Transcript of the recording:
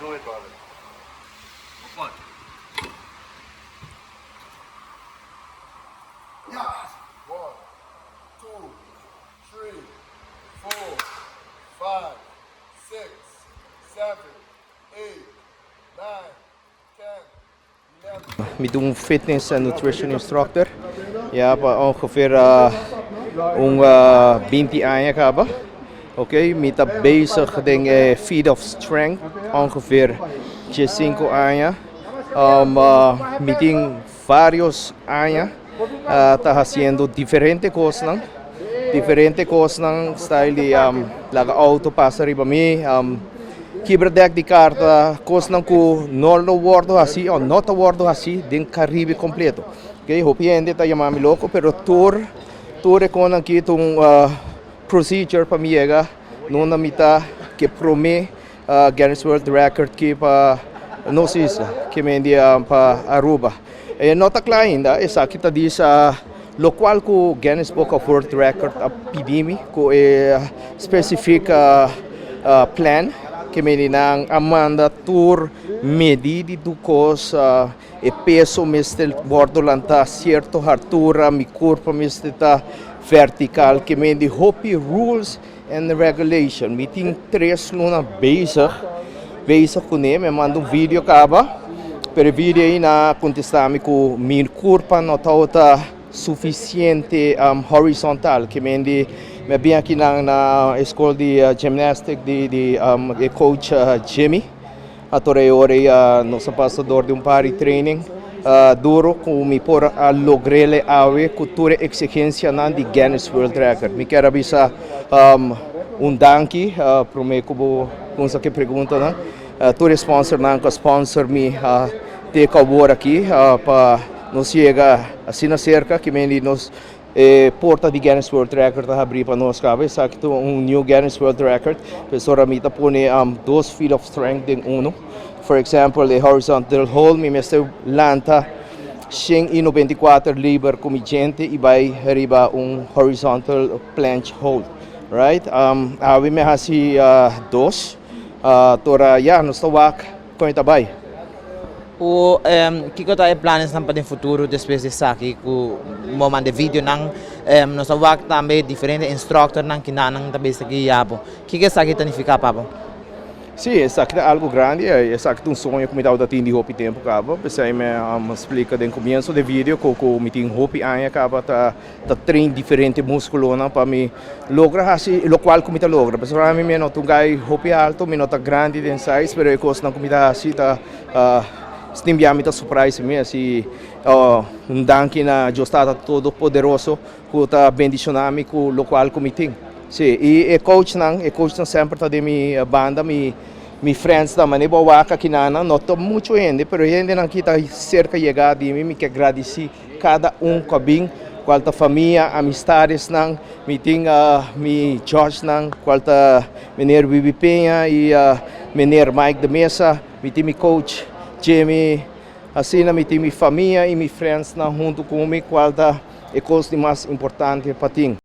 Do it, brother. One. One, two, three, four, five, six, seven, eight, nine, 10, 11. Mi ta un fitness and nutrition instructor. Ya pa ongeveer un 20 aña caba. Ok, mi ta bezig den Feat of Strength ongeveer 5 aña. Mi tin varios aña ta haciendo diferente cosnan. Diferente cosnan, style di laga auto pasa riba mi, kibra deck di carta, cosnan cu no lo wordo haci of no ta wordo haci den Caribe completo. Ok, hopi hende ta yama mi loco, pero tur e cosnan aki ta un procedure pa mi yega na mi ta cu prome Guinness World Record aki pa nos isla, cu mi pa Aruba. E no ta cla ainda, esaki ta bisa locual cu Guinness Book of World Record a pidi mi, cu e specific plan, cu mi nan a manda tur medi di cos, e peso mester wordo lanta cierto altura, mi curpa mester ta vertical, cu mi di hopi rules and regulation. Mi tin 3 luna bezig cu ne, mi a manda un video caba, pero video ey nan a contesta mi cu mi curpa no ta suficiente horizontal, cu mi di mi bin aki na scol di gymnastic di coach Jimmy. Anto ora nos a pasa door di un par di training duro cu mi por a logra awe cu tur exigencianan di Guinness World Record. Mi kier bisa un danki prome cu bo cu pregunta, no? Tur sponsor nan cu sponsor mi te awor aki pa nos yega asina cerca cu mi nos porta di Guinness World Record a habri pa nos caba. Esaki ta un new Guinness World Record. Pasobra mi ta pone dos feat of strength den uno. For example, e horizontal hold, mi mester lanta 194 liber cu mi djente y bay riba un horizontal planche hold. Right? Awe mi a haci dos. Tora, ya, nos ta wak con ta bay. O kico ta e plannan pa e futuro despues di esaki cu bo manda video nan nos a wak tambe diferente instructor nan cu nan tambe ta guia bo? Kico esaki ta significa pa bo? Si, esaki ta algo grandi, esaki ta un soño cu mi tabata tin di hopi tempo caba. Pesey mi a splica den comienso di video cu mi tin hopi aña caba ta train diferente musculo pa mi logra asina locual cu mi ta logra. Pesey mi no ta un guy hopi halto, mi no ta grandi den size, pero e cosnan cu mi ta haci ta tin bia mi ta surprise mi asina, un danki na Dios Tata Todopoderoso cu ta bendiciona mi cu locual cu mi tin. Si, y e coachnan semper ta di mi banda, mi friends ta mane bo wak aki nan, no ta mucho hende, pero hendenan cu ta cerca yega di mi, mi kier gradici cada un cu a bin, cual ta famia, amistadnan, mi tin mi judge nan, cual ta meneer Bibi Peña y meneer Mike de Mesa, mi tin mi coach Jimmy, asina mi tin mi famia y mi friends nan hunto cu mi, cual ta e cos mas importante pa tin.